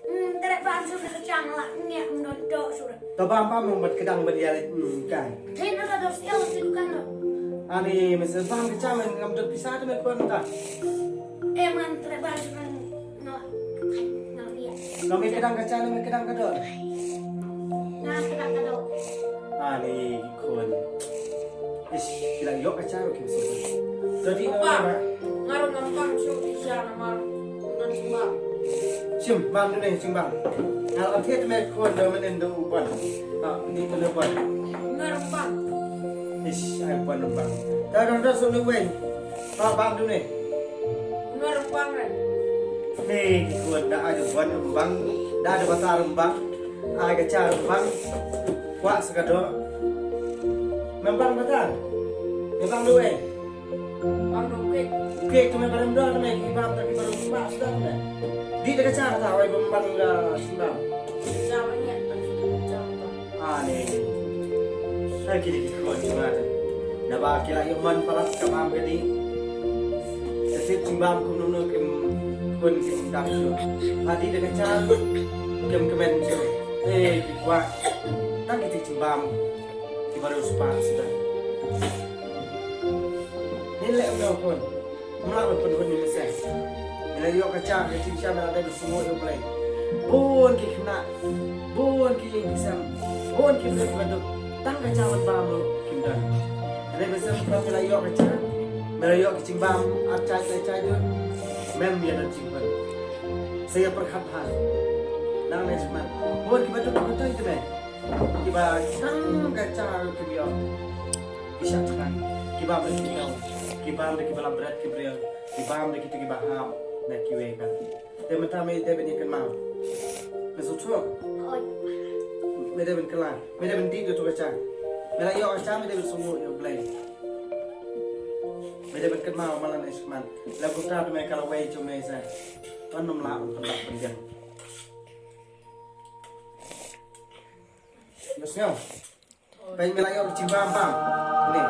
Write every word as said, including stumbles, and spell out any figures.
Hmm, tere bam shuh ka chang la nge mno do shuh. To bam bam mong bat kedang ban ïa le, hmm, kai. Hei na ka dos el ti dukan do. Ani mese bam ka chang ngam dot pisa te me kon ta. Eh man tere bam shuh na na dia. Ngam kedang ka chang me kedang ka do. Na kedang ka do. Ani kon. Ish, ki la ïoh ka cha ruh kim sngewbha. To dih. Papa, nga ruh ngam pang shuh ki sha namar don jingbam. Shim bam dune, shim bam. Nga la thied me khun da mynnin da u Bon. Ah, ni mynnin Bon. Nga ruh pang. Ish, ai Bon ruh pang. Ta don don shuh ni wei. Pa bam dune. Nga ruh pang re. Ni ki khun da ai da Bon ruh pang. Da da bata ruh pang. Ai ka cha ruh pang. Kwah sa ka doh. Mem bang bata. Mem bang due. Bang due. Kek tu mem bang due tu mem ki bang ta ki baru sma sudah tu mem. Di dekat cara ta wai bang bang ga sudah. Cara ni, cara tu. Ah ni. Sai ki di ki khun jingmut. Naba ki la ïoh man palat ka bam ka di. Ka tip jingbam kum nunu kim khun kim dang shuh. Hadi da ka cha kim kmen shuh. Eh, ki kwah. Tang ki tip jingbam. Ki baru spah sudah. Ni leh mno khun. Mla ban pynhun ni mesen. Mela ïoh ka cha ka tip cha mela dei ba sngewbha ïa U Blei. Bun ki khynnah. Bun ki ïing ki sem. Bun ki briew ki baduk. Tang ka cha ban bam ruh kim don. Hynrei ba sem ba phi la ïoh ka cha, me la ïoh ka jingbam, ap chai chai chai jur, mem ïa don jingpynbeit. Sa ïa pyrkhat bha. Nang ne smat. Bun kiba duk kiba toi te me. Kiba tang ka cha ruh kim ïoh. Ki shah thngan. Ki bam da ki tau. Ki bam da kiba la bret ki briew. Ki bam da kita kiba hap. Na kiwei pat. Te mynta me dei ban ïa kynmaw. Me sngewthuh. Oi. Me dei ban kylla. Me dei ban dih da tu ka cha. Me la ïoh ka cha me dei ban sngewthuh ïa U Blei. Me dei ban kynmaw malan ne shikman. La kumta tu me ka la wei jong me sa. Pan nym lah ban pynbak pynbiang. Ïa sngew. Pyn me la ïoh ka jingbam bam. Ni.